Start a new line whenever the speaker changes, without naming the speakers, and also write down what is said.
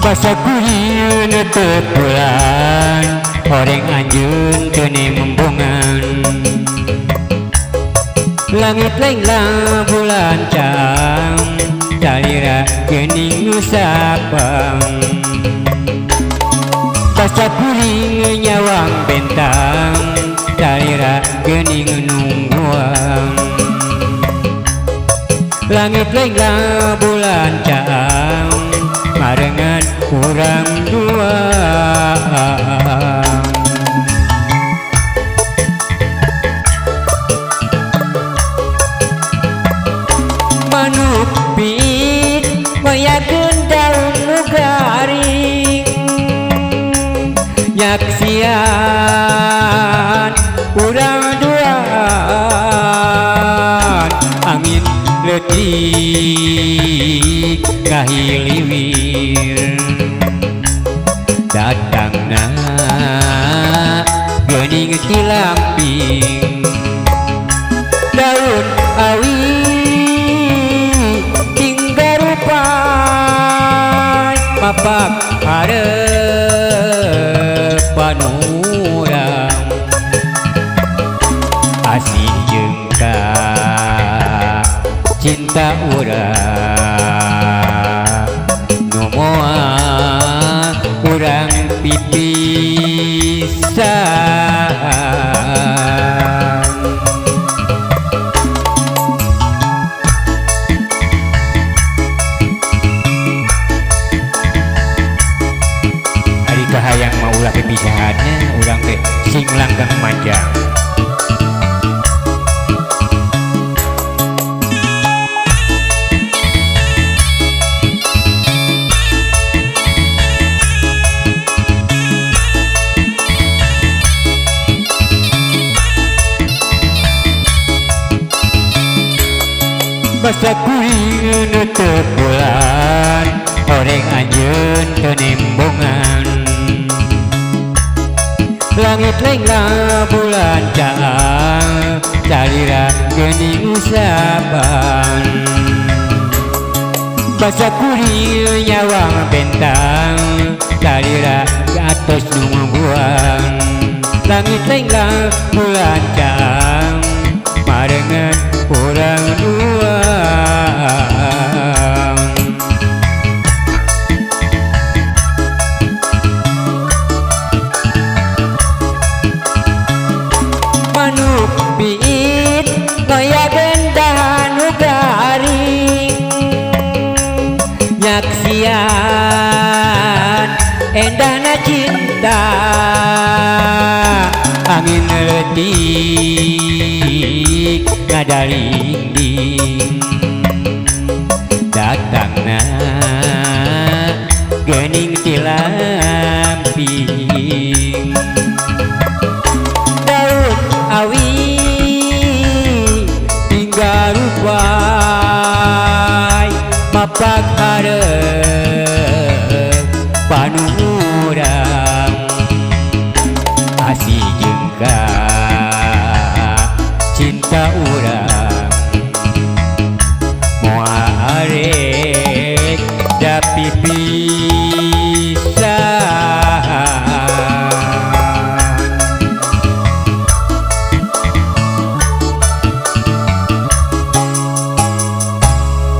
Basa kuring teu pulang, horeng anjeun teu nembongan. Langit lenglang bulan caang, salira geuning nu sapang. Basa kuring nyawang bentang, salira geuning nungguang. Langit lenglang bulan caang, marengan urang dua. Manuk piit mayakeun daun nu garing, nyaksian urang duaan. Angin leutik ngahiliwir, datangna geuning ti lamping. Daun awi tinggal rupai, mapak harepan urang. Asih jeung ka cinta urang, nu moal urang pipisan. Ari kahayang mah ulah pipisahannya, urang teh sing langgeng manjang. Basa kuring teu pulang, horeng anjeun teu nembongan. Langit lenglang bulan caang, salira geuning sapang. Basa kuring nyawang bentang, salira atos nungguang. Langit lenglang bulan caang, marengan urang dua. Manuk piit ngoyakeun dahan nu garing, nyaksian endahna cinta. Angin leutik ngadalingding, datangna geuning ti lamping. Daun awi tinggal rupai, mapak harepan urang. Asih jeung ka cinta urang, moal are